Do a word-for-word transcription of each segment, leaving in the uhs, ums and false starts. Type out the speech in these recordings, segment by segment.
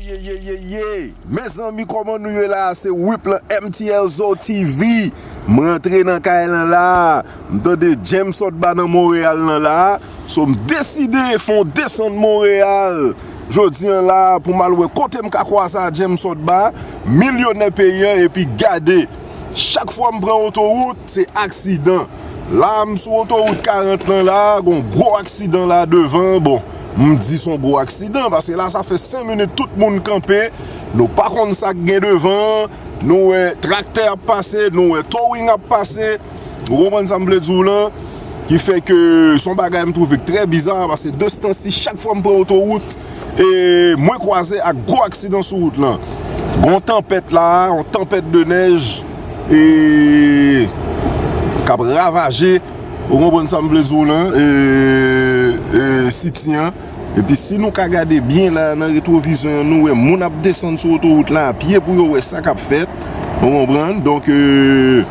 Ye, ye, ye, ye. Mezanmi, kòman nou ye la? Se Whip lan, M T L Zo T V. M rantre nan kay lan la. M tande James Otba nan Monreyal lan la. So, m deside fè yon desann Monreyal jodi an la pou m al wè kote m ka kwaze a James Otba, milyonè peyi an, epi gade. Chak fwa m pran otowout, se aksidan. La, m sou otowout karant lan la, gon gwo aksidan la devan. Bon, m di s on gwo aksidan, paske la, sa fè senk minit tout moun kanpe. Nou pa konn sa k gen devan. Nou wè traktè ap pase, nou wè towing ap pase. Ou konprann sa m vle di w lan? Ki fè ke s on bagay m twouve k trè biza, paske de tan si chak fwa m pran otowout, e mwen kwaze ak gwo aksidan sou wout lan. Gon tanpèt la, yon tanpèt de nèj, e k ap ravaje, ou konprann sa m vle di w lan, e, e, siti an. Epi si nou ka gade byen la nan retwovizè an, nou wè moun ap desann sou otowout la a pye pou yo wè sa k ap fèt. Ou konprann? Donk, e,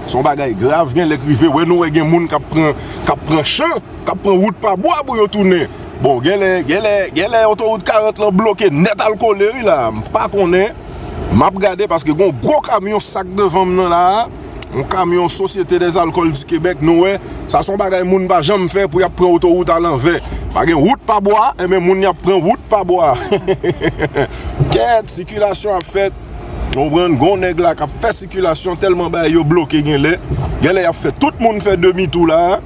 s on bagay grav, gen lè k rive, wè nou wè gen moun k ap pran, k ap pran chan, k ap pran wout pa bwa pou yo tounen. Bon, gen lè, gen lè, gen lè otowout karant lan bloke nèt al kole, wi, la. M pa konnen. M ap gade paske gon gwo kamyon sak devan m nan la a. Yon kamyon Société des Alcools du Québec, nou wè. Sa s on bagay moun pa janm fè pou y ap pran otowout alanvè. Pa gen wout pa bwa, enben moun y ap pran wout pa bwa. Kèt, sikilasyon ap fèt. Ou konprann, gon nèg la k ap fè sikilasyon tèlman bagay yo bloke gen lè. Gen lè y ap fè tout moun fè demi tou la.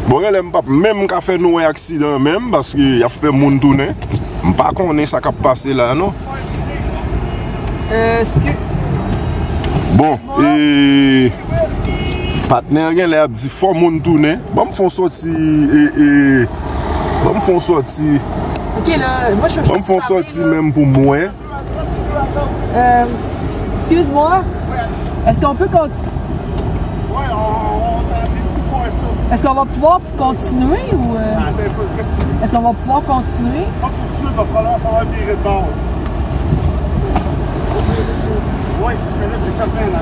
Bon, gen lè m p ap menm ka fè nou wè aksidan an menm, paske y ap fè moun tounen. M pa konnen sa k ap pase la, non. Euh, excuse. Bon, e, patnè an gen lè ap di fò moun tounen. Ban m fè yon sòti, e, e, ban m fè yon sòti. Ok, là, moi, je cherche Ban m fè yon sòti menm pou mwen. Euh, excuse-moi. Est-ce qu'on peut con- Ouais, on, on t'invite pour faire ça. Est-ce qu'on va pouvoir continuer ou, euh, Attends un peu, qu'est-ce que tu dis? Est-ce qu'on va pouvoir continuer? Pas tout de suite, il va falloir, falloir virer de bord. Oui, parce que là, c'est fermé, là.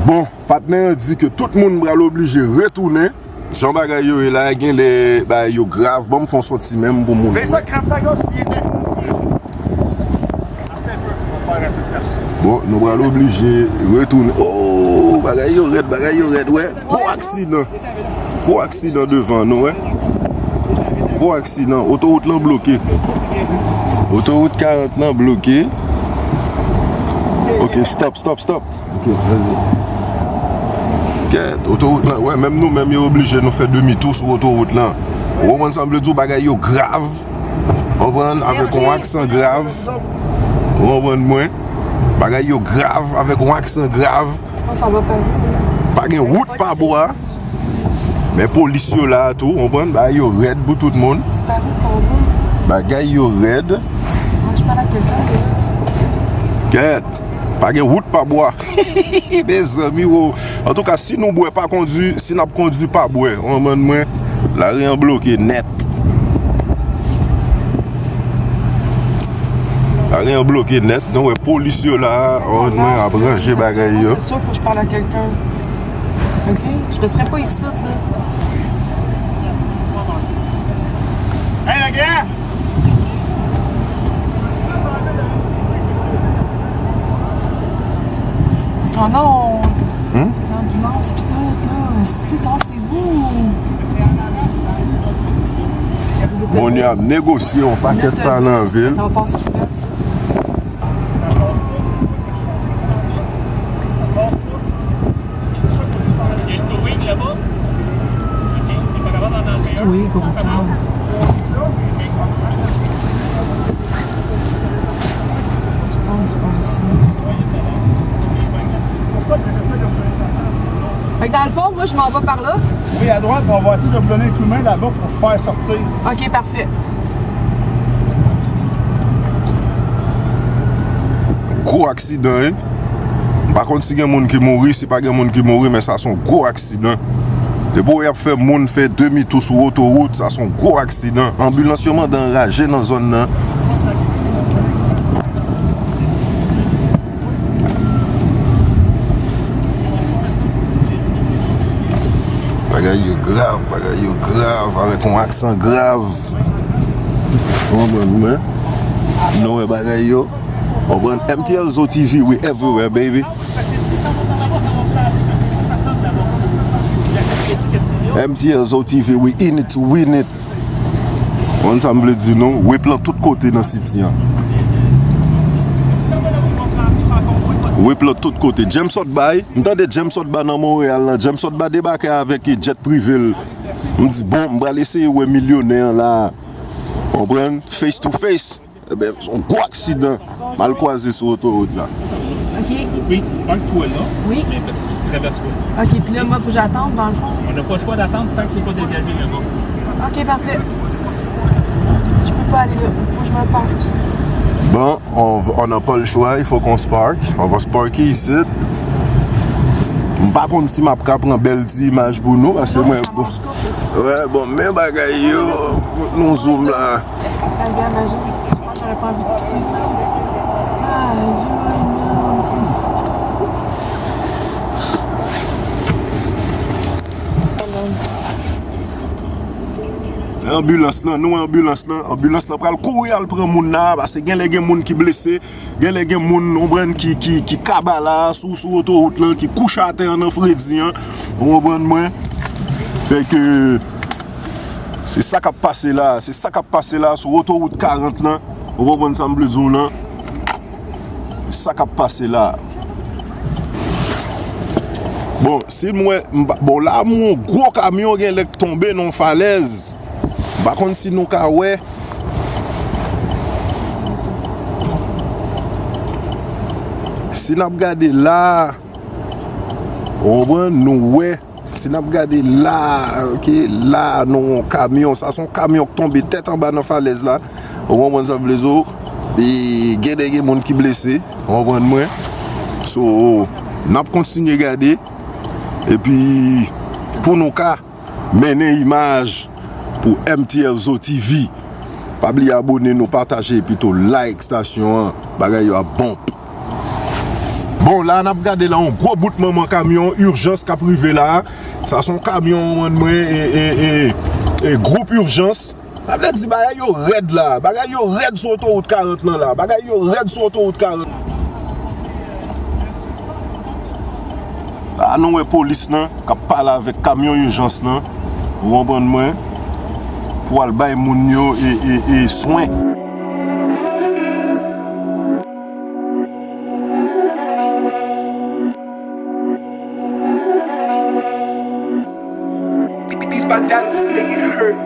Bon, patnè an di ke tout moun pral oblije retounen. Jan bagay yo ye la, gen lè bagay yo grav. Ban m fè yon sòti menm pou moun. Fais ça, crème ta gosse, il était. Bon, nou pral oblije retounen. Oh, bagay yo rèd, bagay yo rèd, wè. Gwo aksidan. Gwo aksidan devan nou, wè. Gwo aksidan. Otowout lan bloke. Otowout karant lan bloke. Ok, stop, stop, stop. Ok, vas-y. Kèt, otowout lan, wè, menm nou menm yo oblije nou fè demi tou sou otowout lan. Ou konprann sa m vle di w, bagay yo grav. Ou konprann, avèk yon aksan grav. Ou konprann mwen? Bagay yo grav, avèk yon aksan grav. Non, ça va pas. Pa gen wout pa bwa. Men polis yo la tou, ou konprann? Bagay yo rèd pou tout moun. C'est pas vous qu'on veut. Bagay yo rèd. Moi, je parle à quelqu'un, là. Kèt. Pa gen wout pa bwa. Mezanmi, wo. Antouka, si nou bwè pa kondui, si n ap kondui pa bwè, ou konprann mwen, lari an bloke nèt. Lari an bloke nèt. Nou wè polis yo la, ou konprann mwen, ap ranje bagay yo. C'est sûr, faut que je parle à quelqu'un. Ok? Je resterai pas ici, là. Hey, le gars! Oh non! Hmm? L'ambulance, putain, ça. Si, tassez-vous! Bon, nou ap negosye yon pakèt pa nan vil. Ça va passer super, ça. Story gon kè. Fait que dans le fond, moi, je m'en vais par là. Oui, à droite, on va essayer de vous donner un coup de main là-bas pour faire sortir. Ok, parfait. Gwo aksidan, wi. M pa konn si gen moun ki mouri, si pa gen moun ki mouri, men sa se yon gwo aksidan. Depi w ap fè moun fè demi tou sou otowout, sa se yon gwo aksidan. Anbilans yo mande anraje nan zòn nan. Bagay yo grav, bagay yo grav, avèk yon aksan grav. Ou konprann mwen? Nou wè bagay yo. Konprann? M T L Zo T V, we everywhere, baby. M T L Zo T V, we in it to win it. Konn sa m vle di nou, we plan tout kote nan city an. We plan tout kote. James Hotba, m tande James Hotba nan Monreyal la. James Hotba debake avèk jet prive l. M di, bon, m pral eseye wè milyonè an la. Konprann? Face to face. Ebyen, se yon gwo aksidan. M al kwaze sou otowout la. Ok. Oui, pas le tour, non? Oui. Mais parce que c'est très vaste. Ok, puis là, moi, faut que j'attende, dans le fond. On n'a pas le choix d'attendre tant que c'est pas dégagé là-bas. Ok, parfait. Je peux pas aller là. Faut que je me parque. Bon, on, on n'a pas le choix, il faut qu'on se parque. On va se parker ici. M pa konn si m ap ka pran bèl ti imaj pou nou, paske mwen, bon. Wè, bon, men bagay yo, nou zoom la. Ay, gade, imagine. Je pense que j'aurais pas envie de pisser. Aïe, aïe, non, c'est fou. Anbilans lan, nou anbilans lan, anbilans lan pral kouri al pran moun la, paske gen lè gen moun ki blese, gen lè gen moun, ou konprann, ki, ki, ki kaba la, sou, sou otowout lan, ki kouche atè an nan fredi an, ou konprann mwen? Fè ke se sa k ap pase la, se sa k ap pase la sou otowout karant lan, ou konprann sa m vle di w lan? Sa k ap pase la. Bon, si m wè, m pa, bon, la, m wè yon gwo kamyon gen lè k tonbe nan yon falèz. M pa konn si nou ka wè. Si n ap gade la, ou konprann, nou wè. Si n ap gade la, ok, la, nou wè yon kamyon. Sa se yon kamyon k tonbe tèt anba nan falèz la. Ou konprann sa m vle di w? E gen de, gen moun ki blese. Ou konprann mwen? So, n ap kontinye gade. Epi, pou nou ka mennen imaj pou M T L Zo T V. Pa bliye abone nou, pataje, epi tou like stasyon an. Bagay yo ap bon. Bon, la n ap gade la, yon gwo bout manman kamyon ijans k ap rive la. Sa se yon kamyon, mwen, mwen, e, e, e, e gwoup ijans. Sa vle di bagay yo rèd la. Bagay yo rèd sou otowout karant lan la. Bagay yo rèd sou otowout karant. La, nou wè polis lan k ap pale avèk kamyon ijans lan. Ou konprann mwen? Pou al bay moun yo e, e, e swen. These battles make it hurt.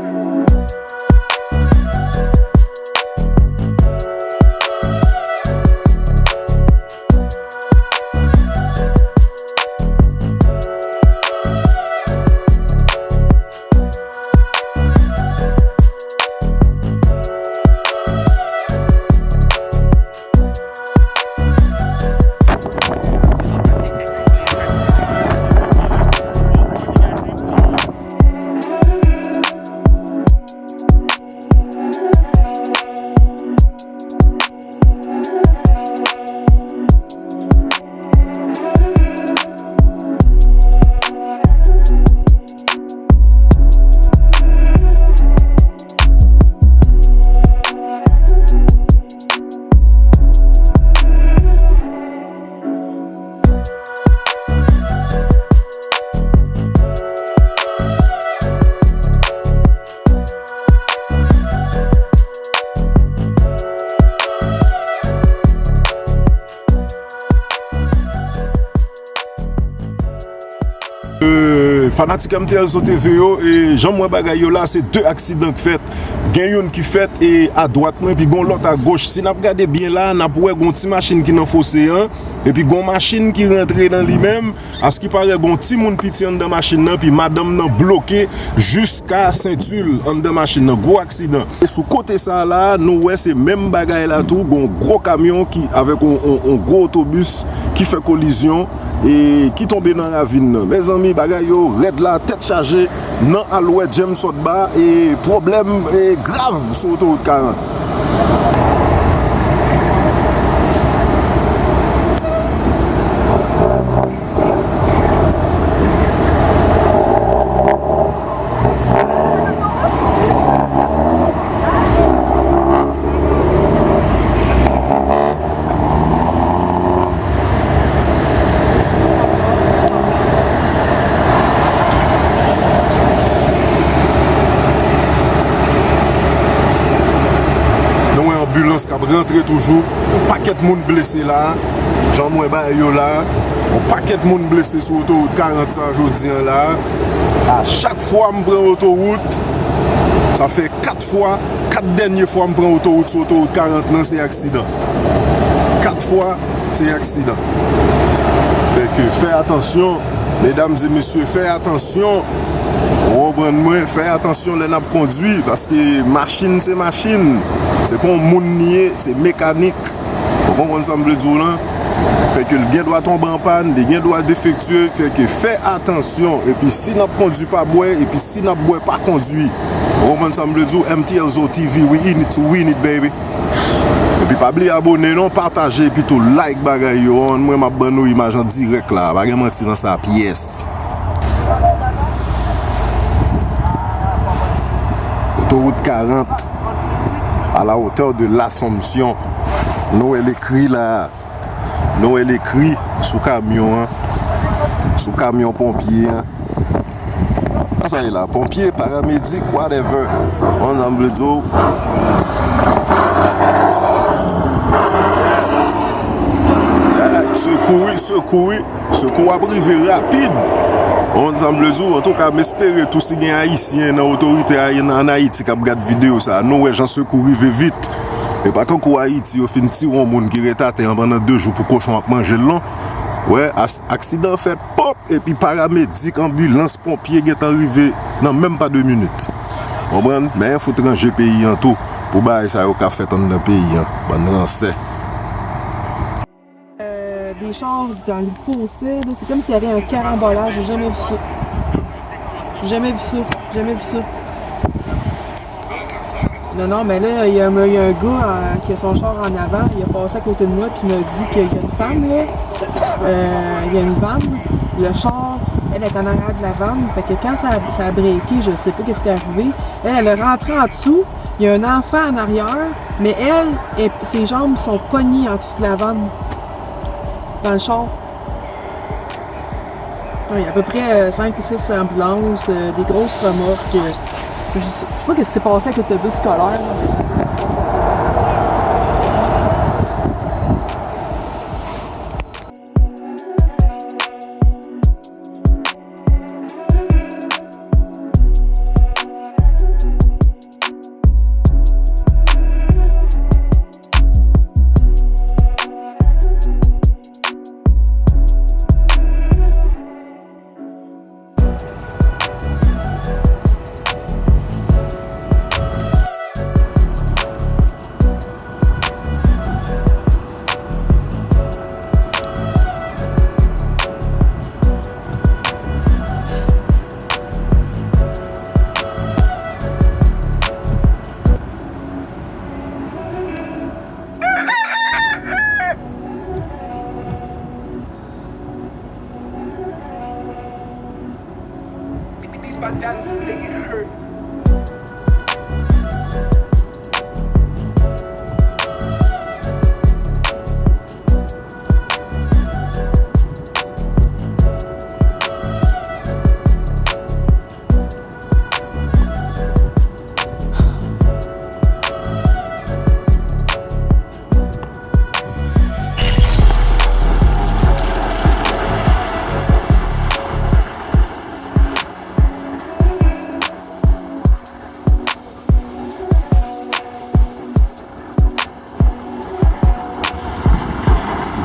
Euh, fanatik M T L Zo T V yo, e jan m wè bagay yo la, se de aksidan k fèt. Gen youn ki fèt e adwat mwen, epi gon lòt agoch. Si n ap gade byen la, n ap wè gon ti machin ki nan fose an, epi gon machin ki rantre nan li menm. Askiparè gon timoun piti anndan machin nan, epi madanm nan bloke jiska senti l anndan machin nan. Gwo aksidan. E sou kote sa a la, nou wè se menm bagay la tou, gon gwo kamyon ki, avèk on, on, on gwo otobis ki fè kolizyon e ki tonbe nan ravin nan. Mezanmi, bagay yo rèd la, tèt chaje, nan al wè James Hotba, e pwoblèm, e grav sou otowout karant. Rantre toujou, yon pakèt moun blese la, jan m wè bagay yo la, yon pakèt moun blese sou otowout karant sa jodi an la. A chak fwa m pran otowout, sa fè kat fwa, kat dènye fwa m pran otowout sou otowout karant lan, se aksidan. Kat fwa, se aksidan. Fè ke fè atansyon, medam e mesye, fè atansyon. Ou konprann mwen, fè atansyon lè n ap kondwi, paske machin se machin. Se pa yon moun li ye, se mekanik. Ou konprann sa m vle di w lan? Fè ke l gen dwa tonbe an pàn, li gen dwa defektye, fè ke fè atansyon. Epi si n ap kondwi pa bwè, epi si n ap bwè pa kondwi. Ou konprann sa m vle di w? M T L Zo T V, we in it to win it, baby. Epi pa bliye abone non, pataje, epi tou like bagay yo. An mwen m ap ban nou imaj an dirèk la, pa gen manti nan sa pyès. Otowout karant, à la hauteur de l'Assomption. Nou wè l ekri la. Nou wè l ekri sou kamyon an. Sou kamyon ponpye an. Sa sa ye la? Ponpye, paramedik, whatever. Ou konn sa m vle di w? Sekou wi, sekou wi. Sekou ap rive rapid. Ou konn sa m vle di w? Antouka, m espere tou si gen Ayisyen nan otorite a, ann Ayiti k ap gad videyo sa a, nou wè jan sekou rive vit. E pa tankou Ayiti, yo fin tire yon moun ki ret atè an pandan de jou pou kochon ap manje l non. Wè, as-, aksidan fèt, pòp, epi paramedik, anbilans, ponpye gentan rive nan menm pa de minit. Konprann? Men fout ranje peyi an tou pou bagay sa yo ka fèt anndan peyi an. Bann ransè. Euh, des chars dans le fossé, là, c'est comme s'il y avait un carambolage. J'ai jamais vu ça. J'ai jamais vu ça. Jamais vu ça. Non, non, mais là, il y a, un- il y a un gars euh, qui a son char en avant. Il a passé à côté de moi puis il m'a dit qu'il y a une femme, là. Euh, il y a une vanne. Le char, elle est en arrière de la vanne. Fait que quand ça, ça a breaké, je sais pas qu'est-ce qui est arrivé. Elle, elle est rentrée en dessous. Il y a un enfant en arrière, mais elle, elle- ses jambes sont pognées en dessous de la vanne. Dans le char. Il y a à peu près euh, cinq ou six ambulances, euh, des grosses remorques. Euh, je sais pas ce qui s'est passé avec l'autobus scolaire. Là. These buttons make it hurt.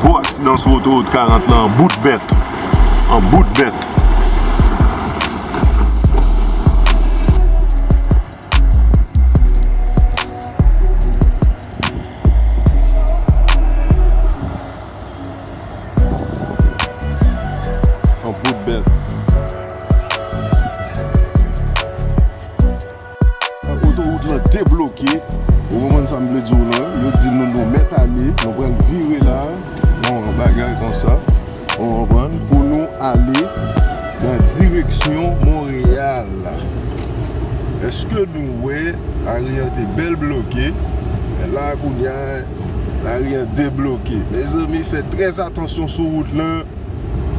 Gwo aksidan sou otowout karant lan, an bout bèt. An bout bèt. An bout bèt. Otowout lan debloke. Ou konprann sa m vle di w lan? Yo di nou, nou mèt ale, nou pral vire la. Bon, bagay konsa. Ou konprann? Pou nou ale nan direksyon Monreyal. Èske nou wè lari an te bèl bloke? Men la, kounye a, lari an debloke. Mezanmi, fè trè atansyon sou wout lan.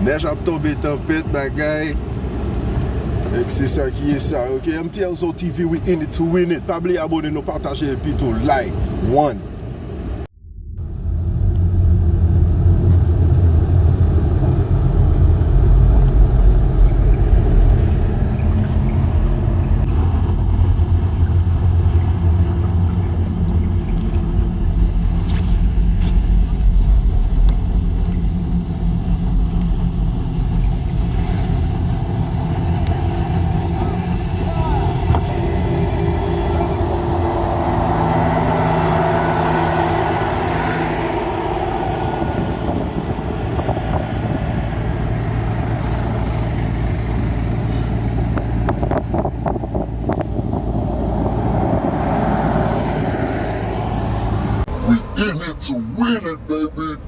Nèj ap tonbe, tanpèt, bagay. Èk se sa ki ye sa, ok? M T L Zo T V, we in it to win it. Pa bliye abone nou, pataje, epi tou like. One. Let's win it, baby.